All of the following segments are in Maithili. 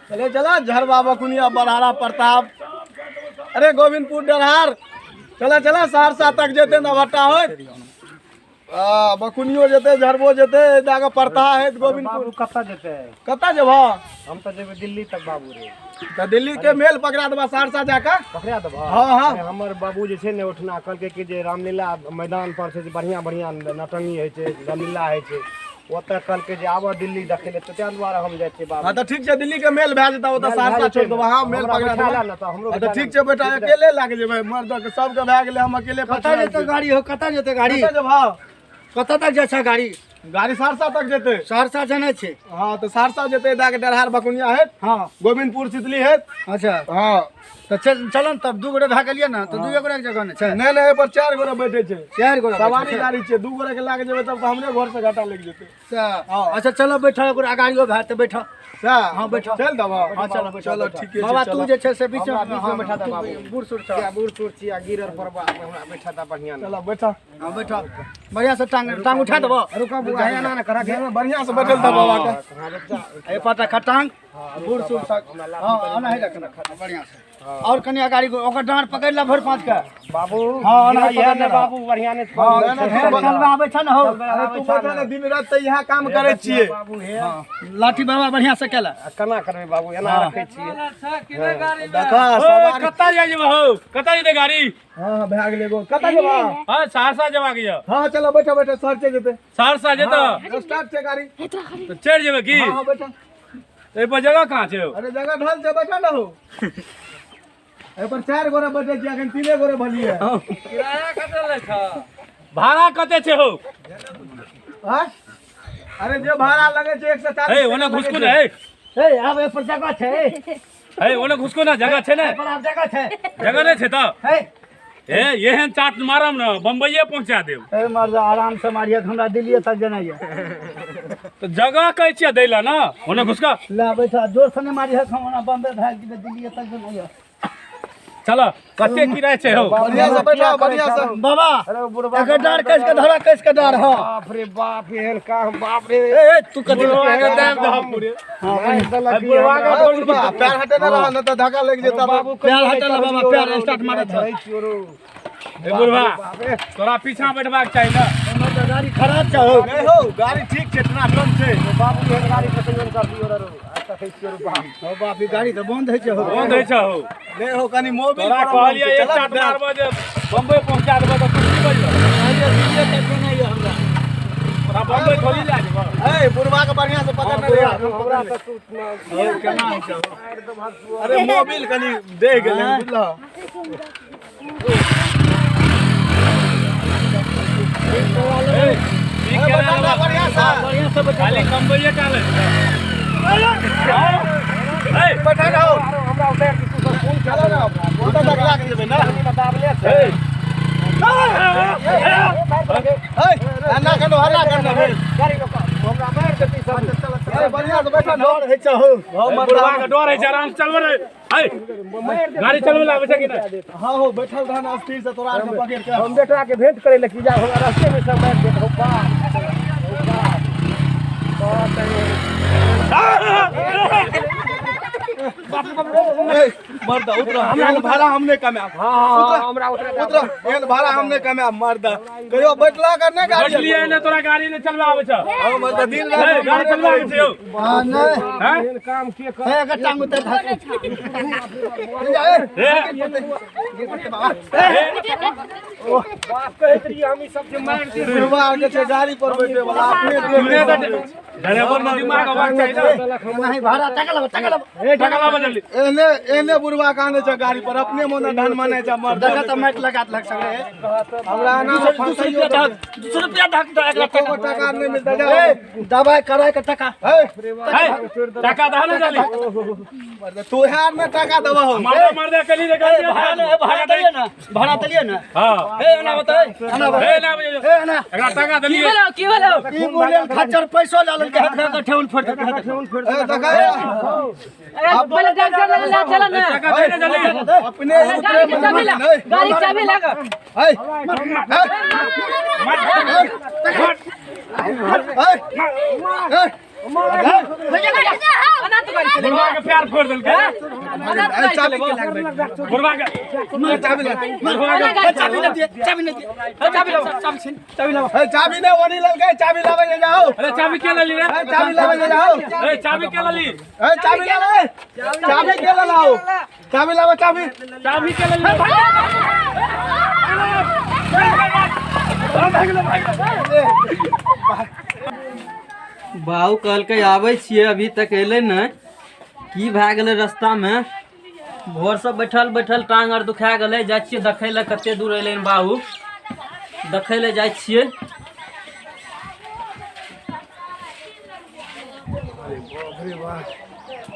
चले चला झरवा बकुनिया बरहारा प्रताप, अरे गोविंदपुर डरहार, चला चला सहरसा तक जेते नवहट्टा होइत, बकुनियो जेते, झरबो जेते, जाके परता है गोविंदपुर। कतऽ जेतै? कतऽ जेबह? हम तऽ जेबै दिल्ली तक बाबू रे। तऽ दिल्ली के मेल पकड़ा देबा सहरसा जाके? पकड़ा देबह? हाँ हाँ। अरे हमर बाबू जे छै ने ओठना कहलकै कि जे रामलीला मैदान पर छै जे बढ़िआँ बढ़िआँ नटनी होइ छै, रामलीला होइ छै ओतऽ, कहलकै जे आबऽ दिल्ली देखै लए, तऽ ताहि दुआरे हम जाइ छियै बाबू। हाँ तऽ ठीक छै, दिल्ली के मेल भए जेतै ओतऽ, मेल भए सहरसा जेतै छोड़ि देबा। हाँ, मेल हमरा पकड़ा बैठा देबा। ले ने तऽ हमरो हाँ, तऽ बैठा ठीक ले। छै बेटा, अकेले लए के जेबै? मर्द के सबके भए गेलै, हम अकेले कतऽ पछुआयल जेतै छी। गाड़ी हो? कतऽ जेतै गाड़ी? कतऽ जेबह? कतऽ तक जाइ छै गाड़ी? गाड़ी सहरसा तक जेतै। सहरसा जेनाइ छै? हाँ तऽ सहरसा जेतै, दए के डरहार बकुनिया हेत, गोविंदपुर सितली हेत। अच्छा। हाँ। तऽ चल चल ने तब, दू गोटे भए गेलियै ने, तऽ दुए गोटे के जगह ने छै? नहि नहि, एहि पर चारि गोरे बैठे छै। चारि गोटे? सवारी गाड़ी छै, दू गोरे के लए के जेबै तब तऽ हमरे घर से घाटा लागि जेतै। सएह। अच्छा चलो बैठो, ओकरा गाड़ियो भए तऽ बैठो। सएह? हाँ, बैठो। चल देबह? हाँ, चलो बैठो। चलो ठीके छै। बाबा, तू चलो। जे छै से बीच हमरा बीच में बैठा दे बाबू। बूढ़ सूढ़ छौ। बूढ़ सूढ़ छी आ गिरल पड़बा, हमरा बैठा दे बढ़िआँ ने। चलो बैठो। हाँ बैठो, बढ़िया से टांग टांग उठा देबो। रुका बुआ, हे ना ना करा के। बढ़िया से बैठल था बाबा के। हाँ बच्चा। ए पाटा खटांग बूढ़ सूढ़ सब। हाँ, एना ही रखना बढ़िया से, और कनि अगाड़ी ओकर डाँड़ पकड़ ला भरि पाँच के। बाबू। हाँ, एना गिरैया पकड़ ने ले। बाबू, बढ़िआँ ने। हाँ, ना, ना, ठीक बा। चलबा आबै छ ने हो? अरे तू बैठल ने, दिन रात तऽ इएह काम करै छियै। बाबू हे। लाठी बाबा बढ़िया से केला। आ केना करबै बाबू, एना रखै छियै। देखा सवारी। कतऽ जाइ जेबै हौ? कतऽ जेतै गाड़ी? हाँ हाँ, भए गेलै एगो। कतऽ जेबह? हाँ, सहरसा जेबाक यऽ। हाँ चलो, बैठो बैठो, सहरसे जेतै। सहरसा जेतै? स्टार्ट छै गाड़ी। तऽ चढ़ि जेबै की? हाँ हाँ, बैठो। एहि पर जगह कहाँ छै हौ? अरे जगह ढल छै, बैठो ने हो। एहि पर चारि गोरे बैठे छियै, अखन तीने गोरे भलियै। किराया कते लै छ? भाड़ा कते छै हौ? आँय? अरे जे भाड़ा लगे छै 140। हे, ओने घुसकू ने हे। ए आब ए पर जगह छै। हे, ओने घुसकू ने, जगह छै ने? पर आब जगह छै। जगह नहि छै तऽ हे। हे, एहन चाट मारम ने बम्बइये पहुंचा देब। ए मर्द, आराम से मारिए, हमरा दिल्ली तक जेनाइ यऽ। तऽ जगह कहै छियै दै लए ने, ओने घुसका। ले बैठा, जोर से नहि मारिए, हमरा बम्बे भए गेलै, दिल्ली तक जेनाइ यऽ। चल, कते किराया छै हौ? बढ़िया से बैठो, बढ़िया से। बाबा, अरे बुढ़बा, एकर डाँड़ कस के धरा, कस के डाँड़। हाँ। बाप रे बाप, एहन काम, बाप रे। ए ए, तू कथी? बुढ़वा के दाम दह पूरे। मारि देलक ई बुढ़वा के हमरा। हाँ, बुढ़बा, पैर हटे ना रहा, न तऽ धक्का लागि जेता। बाबू। पैर हटे ला बाबा, पैर स्टार्ट मारत है। हे बुढ़वा, तोरा पीछा बैठबाक चाही ने। हमर तऽ गाड़ी खराब छै हौ। नहि हौ, गाड़ी ठीक छै, टनाटन छै। बाबू, एहन गाड़ी के संयोजन कर दियो रे, आ देखै छियो रे बाप। हौ बाप, ई गाड़ी तऽ बंद होइ छै हौ। बंद होइ छै हौ? नहि हौ, कनि मोबिल तोरा पर कहलियै एक चलऽ, चाट मारबह जे बम्बई पहुंचा देबह, तऽ तू की बजलह? कहलियै दिल्ली तक जेनाइ यऽ हमरा। तोरा बम्बई थोड़ी लए जेबह। ए बुढ़वा के बढ़िया से पकड़ने रहे। हमरा तऽ तू केना होइ छै हौ? अरे मोबिल कनि दे गेलै, बुझलह? ए, ई ए, केना बैठल रह लेबह? बढ़िया से। बढ़िया से बैठा। खाली बम्बईये टा ले। ए, बैठल रहो। हमरा उतार दी, तू सब फोन। चलो ना, ओतऽ तक लए के जेबै ने। दाबले छै। ए, हल्ला करनो, हल्ला करनो। गाड़ी रोको, हमरा मारि देती सब। अरे बढ़िया से बैठल रहो। डर होइ छै हौ। हौ मर्दा। बुढ़वा के डर होइ छै, आराम से चलबै रे। ए, गाड़ी चलबै लए आबै छै कि नहि? हाँ हो, बैठल रहना स्थिर से, तोरा आर के पकड़ के हम बेटा के भेंट करे ले की जा, हमरा रास्ते में सब मारि देत। हो बाप, ए, मर्दा उतरा, एहन भाड़ा हम नहि कमायब। हाँ हाँ, हमरा उतरे। उतरा, एहन भाड़ा हम नहि कमायब। मर्दा, कहियो बैठला कर नहि गाड़ी? बैठलियै ने, तोरा गाड़ी नहि चलबै आबै छै? हँ मर्दा, दिन ए, रात गाड़ी चलबै आबै छै यौ? हाँ, नहि। हैं? एहन काम के कर? हे, एकर टांग उतर धर। हे, बाप, कहैत रहियै हम ई सब जे मारि दे। बुढ़वा आर के छै गाड़ी पर बैठे वाला, अपने तूने तऽ ड्राइवर मे दिमाग होबाक चाही ने। नहीं, भाड़ा टका लेबो, टका लेबो। टका लाबऽ जल्दी। एहने एहने बुढ़वा के आनै छै गाड़ी पर, अपने मोने धन मानै छै मर्द। देखा तऽ माटि लगा देलक सगरे। हमरा एना 200 रुपया दहक, 200 रुपया दहक तऽ एकरा। एको गो टका नहि मिलतै, जा। ए, दवाइ कराय के टका। हे, हे, टका दह ने जल्दी। मर्द, तू यार ने टका देबहो। मारदे मारदे कली रे गाड़ी। भाड़ा नहि, भाड़ा देलियै ने, भाड़ा देलियै ने। हाँ। हे, एना बताए, एना बता। हे, ना बजे। हे, एना। एकरा टका देलियै। की बोले, खच्चर पैसो लऽ लेलकै, हाथ के ठेहुन फोड़ि देलकै, हाथ ठेहुन फोड़ि। ए, देखा। पहिले डॉक्टर लग ले चल ने। टका दे ने जल्दी। अपने ही उतरे गाड़ी के चाबी ला, गाड़ी के चाबी ला। हे, हे, हे, हे। अना तो गाड़ी चलेबो। बुढ़वा के प्यार फोड़ देलकै। अना तो गाड़ी चाबी चलेबो। के लागबै। बुढ़वा के चाबी ले। बुढ़वा के चाबी न दिए, चाबी न दिए, चाबी लाओ, चाबी छीन, चाबी लाओ। ए, चाबी ने ओनी ललकै, चाबी लाबै जे जाओ। अरे चाबी के लेली रे? ए, चाबी लाबै जे जाओ। ए चाबी के लेली? ए, चाबी लाबै। चाबी के लाओ। चाबी लाबो, चाबी। चाबी के लेली? बाबू कहलकै आबै छियै, अभी तक एलै नहि। की भए गेलै रस्तामे? भोरसँ बैठल बैठल टांग आर दुखा गेलै। जाइ छियै देखै लए कते दूर एलै हन बाबू, देखै लए जाइ छियै। अरे बाप रे बाप,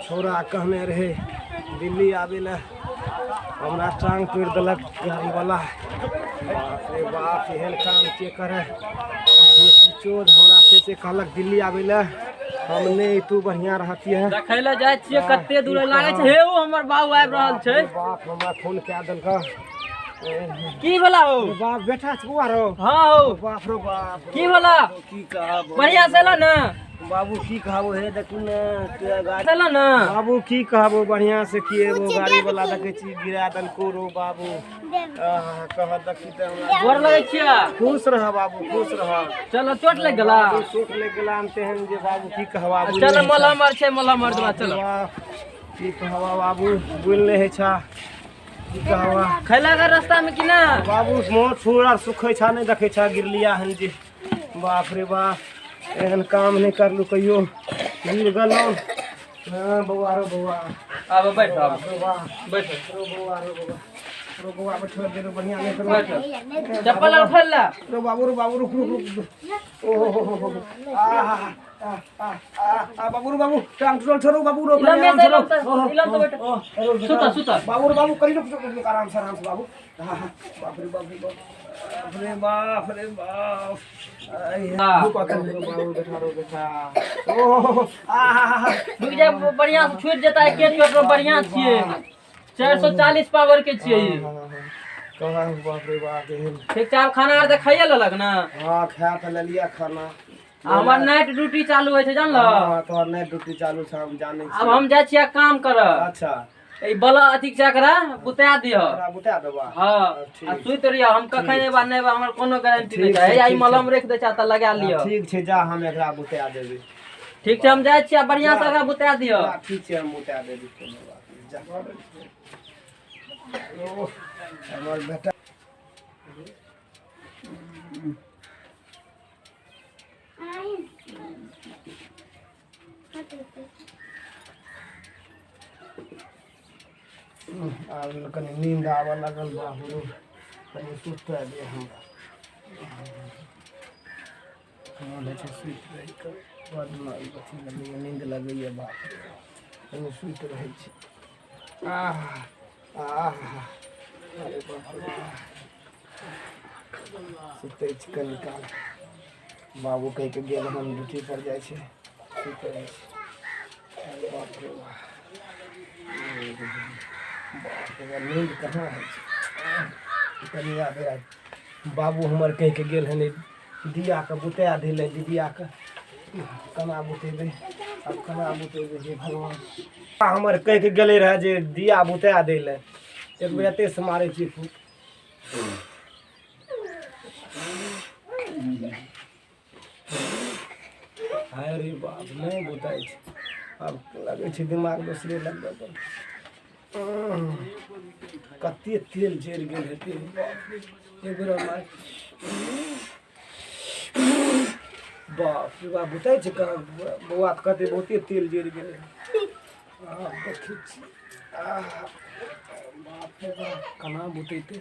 छौड़ा कहने रहे दिल्ली आबे लए, हमरा टांग तोड़ि देलक गाड़ीवला। बाप रे बाप, एहन काम के करे? बेटी चोद हमरा से कहलक दिल्ली आबे लए, हम नहि तू बढ़िया रहतियै। देखै लए जाइ छियै कते दूर लागै छै। हे ओ हमर बाबू आबि रहल छै। बाप हमरा फोन कए देलक। की भेला हो? बाप बेटा छै बौआ रौ। हाँ हो। बाप रो बाप। की भेला? की कहब बढ़िया से एला ने? बाबू, की कहबो, हे देखू ने गाड़ी। एला ने बाबू, की कहबो, बढ़िया से की एगो गाड़ी वाला देखै छी गिरा देलको रो बाबू। कह देखी तऽ हमरा। गोर लगै छियै। खुश रह बाबू, खुश रह। चलो, चोट लागि गेला? बाबू, चोट लागि गेला हम तेहन जे बाबू की कहबा। चलो, मलहम आर छै, मलहम आर देबा, चलो। की कहबा बाबू, बुलि नहि होइ छा, की कहबा। खैला के रास्ता में कि ना? बाबू, मुँह छूर आर सुखै छा, नहि देखै छा गिरलिया हन जे। बाप रे बाप, एहन काम नहि करलू कहियो, गिर गेलहुँ। हाँ बौआ रो बौआ। आब बैठ, आब बैठ। रो बौआ, रो बौआ, रो बौआ, बैठो दे रो, बढ़िया नहि करो। चप्पल आर खोल ला। रो बाबू, रो बाबू, रुक रुक रुक। ओ हो हो हो, आ आ आ आ बाबू रो बाबू, टांग टूटल छोड़ो बाबू रो। लम्बे से, लम्बे से बैठ, सुता सुता। बाबू रो बाबू, करी रुक रुक रुक, आराम से, आराम से बाबू। बाप रे बाप रे बाप रे बाप रे बाप। बाबू बैठा रो बैठा। ओ आ रुक जा, बढ़िया से छूट जेता। एके चोट में बढ़िया छियै, 440 पावर के छियै ई। कहाँ, बाप रे बाप। ठीक छै, आब खाना आर तऽ खाइए लेलक ने? हाँ, खा तऽ लेलियै खाना। आ हमर नाइट ड्यूटी चालू होइ छै, जानल? हाँ, तोहर नाइट ड्यूटी चालू छै, हम जानै छी। आब हम जाइ छियै काम करऽ। अच्छा। ई बला अथी छै, एकरा बुता दिह। एकरा बुता देबा? हाँ, आ सुति रहिह, हम कखन एबा नहि एबा हमर कोनो गारंटी नहि छै। हे, ई मलहम राखि दै छै तऽ लगा लिअ। ठीक छै, जा, हम एकरा बुता देबै। ठीक छै, हम जाइ छियै, बढ़िआँ से एकरा बुता दिअ। ठीक छै, हम बुता देबै, कोनो बात नहि, जा। ओ हमर बेटा। आब कनि नींद आबऽ लागल बाबू, कनि सुतऽ दे हमरा। मोन होइ छै सुति रही कऽ, बड़ अथी लगैए, नींद लगैए बाप रे, कनि सुति रहै छी। आह आह, अरे बाप रे, सुतै छी कनि काल। बाबू कहि कऽ गेल हन ड्यूटी पर जाइ छै, सुति रहै छी। अरे बाप रे बाप, बाप रे, नींद कहाँ होइ छै? कनि आबे बाबू हमर कहि कऽ गेल हन दियाके बुता दै दीदियाके। केना बुतेबै आब, केना बुतेबै? हे भगवान, हमर कहि कऽ गेलै रहए जे दिया बुता दै लए। एक बेर एतेसँ मारै छियै फूक। अरे बाप, नहि बुताइ छै। आब लगै छै दिमाग दोसरे लगबऽ पर। कते तेल जरि गेल हेतै बाप रे। एक बेर और मार। बाप रे बाप, बुताइ छै कहाँ? बौआ तऽ कहतै बहुते तेल जरि गेलै। आब देखै छी। आह, बाप रे बाप, केना बुतेतै?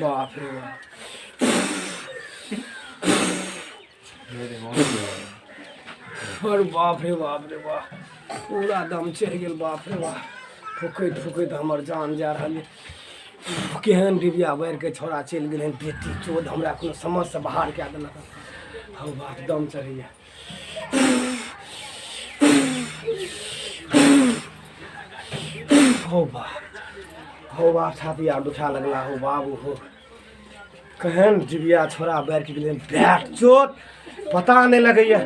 बाप रे बाप, अरे बाप रे बाप रे बाप, पूरा दम चढ़ि गेल। बाप रे बाप, फुकैत फुकैत हमर जान जा रहल यऽ। केहन डिबिया बारि के छौड़ा चलि गेल हन, बेटी चोद, हमरा कोनो समझसँ बाहर कए देलक। हौ बाप, दम चढ़ैया। हौ बाप, हौ बाप, छाती आर दुखा लगला। हौ बाबू, हो। केहन डिबिया छोड़ा बारि के गेलै बैट चोट पता नहि लगैया।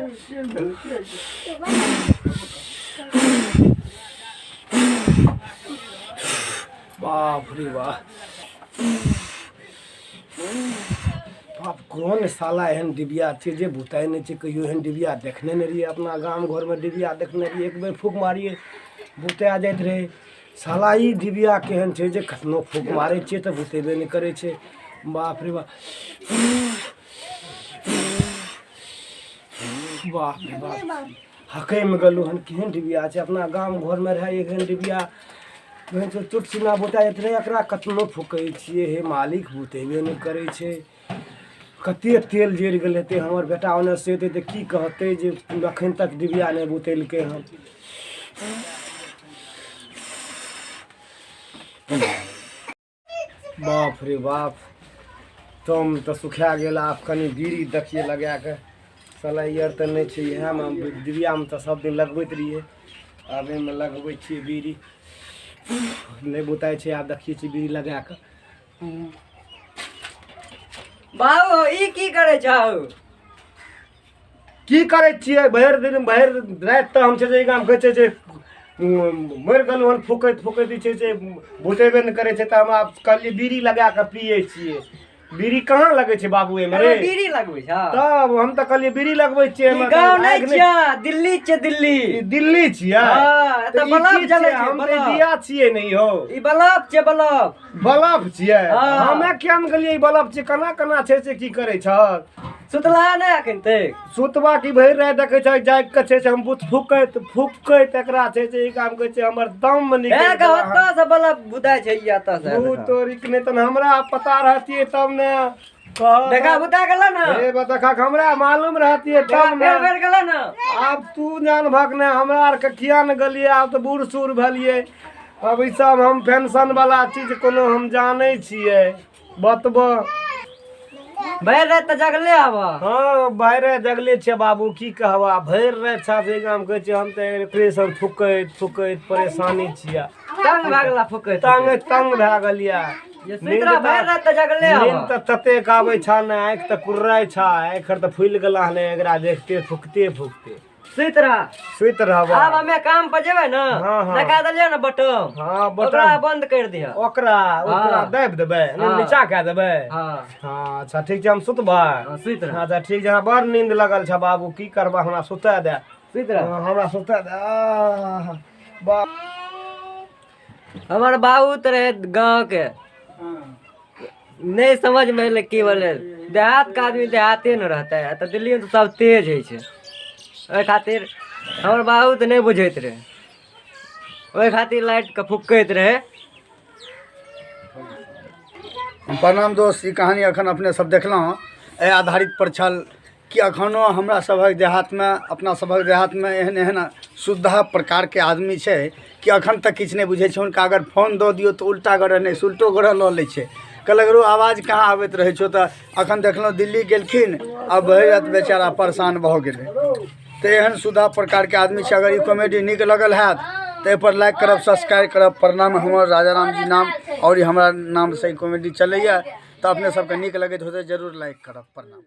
बाप रे बाप, बाप कोन साला एहन डिबिया छै जे बुताइ नहि छै। कहियो एहन डिबिया देखने नहि रहियै। अपना गाम घरमे डिबिया देखने रहियै, एक बेर फूक मारियै बुता जाइत रहै। साला ई डिबिया केहन छै जे कतनो फूक मारै छियै तऽ बुतेबे नहि करै छै। बाप रे बाप, बाप रे बाप, हकैमे गेलहुँ हन। केहन डिबिया छै? अपना गाम घरमे रहै एहन डिबिया चोट सिना बुता जाइत रहै। एकरा कतनो फूकै छियै हे मालिक, बुतेबे नहि करै छै। कतेक तेल जरि गेल हेतै। हमर बेटा ओन्नेसँ एतै तऽ की कहतै जे एखन तक डिबिया नहि बुतेलकै हन। बाप रे बाप, तम तऽ सुखा गेल। आब कनि बीड़ी देखियै लगा कऽ। सलाइ आर तऽ नहि छै इएहमे, डिबियामे तऽ सब दिन लगबैत रहियै, आब एहिमे लगबै छियै बीड़ी। नहि बुताइ छै, आब देखियै छियै बीड़ी लगा कऽ। बाबू ई की करै छौ? की करै छियै भरि दिन भरि राति तऽ हम छै जे ई गाम कहै छै जे मरि गेलहुँ हन फूकैत फूकैत जे छै से बुतेबे नहि करै छै। तऽ हम आब कहलियै बीड़ी लगा कऽ पियै छियै। बीड़ी कहाँ लगै छै बाबू एहिमे रे? बीड़ी लगबै छौ? तब हम तऽ कहलियै बीड़ी लगबै छियै ई एहिमे गाँव तऽ नहि आगि नहि। छियै, दिल्ली छियै, दिल्ली। ई दिल्ली छियै? हँ, एतऽ तऽ ई बल्ब की जलै छियै? छै, हम तऽ ई बल्ब। दिया छियै ने यौ। ई बल्ब छै, बल्ब। बल्ब छियै? हँ। हमे किया ने गेलियै ई बल्ब छियै? केना केना छै से की करै छह? सुतला नहि अखन तक? सुतबा की, भरि राति देखै छै जागि कऽ छै से हम बुत फूकैत फूकैत एकरा छै से ई काम कहै छै हमर दम निकलि हे गेल। ओतऽ से बल्ब बुताइ छै, ई एतऽ से। तू तोरी के नहि तऽ हमरा पता रहतियै तब ने कह। देखा, बुता गेल ने? हे देखा, हमरा मालूम रहतियै देखा, तब ने। फेर बेर गेल ने? आब तू जान भक ने, हमरा आरके किया ने गेलियै। आब तऽ बूढ़ सूढ़ भेलियै, अब ई सब हम पेंशन वाला चीज कोनो हम जानै छियै बतबऽ? भरि राति तऽ जगले आब। हँ, भरि जगले छियै बाबू, की कहबा। भरि राति साथे गाम कहै छियै, हम तऽ एकरे सब फुकैत फुकैत परेशानी छियै। तंग भए गेला फुकैत। तंग तंग भए गेलियै। ये सुति रह, भरि राति तऽ जगले नींद आब। तऽ ततेक आबै छह ने, आँखि तऽ कुर्रै छह, आँखि आर तऽ फुलि गेला हन एकरा देखते फुकते फुकते। सुति रह। सुति रहब। आब हमे काम पर जेबै ने। हाँ, हाँ। देखा देलियै ने बटम? हाँ, बटम। ओकरा बंद कर दिह। ओकरा ओकरा हाँ। दाबि देबै? हाँ। नीचा कए देबै? हाँ। हाँ, अच्छा ठीक छै, हम सुतबै। हाँ, सुति रह। अच्छा ठीक छै। हमरा बड़ नींद लगल छै बाबू, की करबा, हमरा सुतए दे। सुति रह। हाँ, हमरा सुतए दे। आह, बाप। हमर बाबू तऽ रहे गाँव के, नहि समझ में एलै की बोले। देहात के आदमी देहाते ने रहता है, तऽ दिल्ली में तऽ सब तेज होइ छै। ओहि खातिर हमर बाबू तऽ नहि बुझैत रहै, ओहि खातिर लाइटके फुकैत रहै। प्रणाम दोस्त, ई कहानी अखन अपने सब देखलहुँ, एहि आधारित पर छल कि अखनो हमरा सभक देहातमे, अपना सभक देहातमे एहन एहन शुद्धा प्रकारके आदमी छै कि अखन तक किछु नहि बुझै छै। हुनका अगर फोन दऽ दियौ तऽ उल्टा ग्रह नहि सुलटो ग्रह लऽ लै छै, कहलक रौ आवाज कहाँ आबैत रहै छौ। तऽ अखन देखलहुँ दिल्ली गेलखिन आ भरि राति बेचारा परेशान भऽ गेलै। तऽ एहन सुधा प्रकारके आदमी छै। अगर ई कॉमेडी नीक लगल हैत तऽ एहिपर लाइक करब, सब्सक्राइब करब। प्रणाम। हमर राजा राम जी नाम आओर ई हमरा नामसँ ई कॉमेडी चलैए, तऽ अपने सबके नीक लगैत होतै, जरूर लाइक करब। प्रणाम।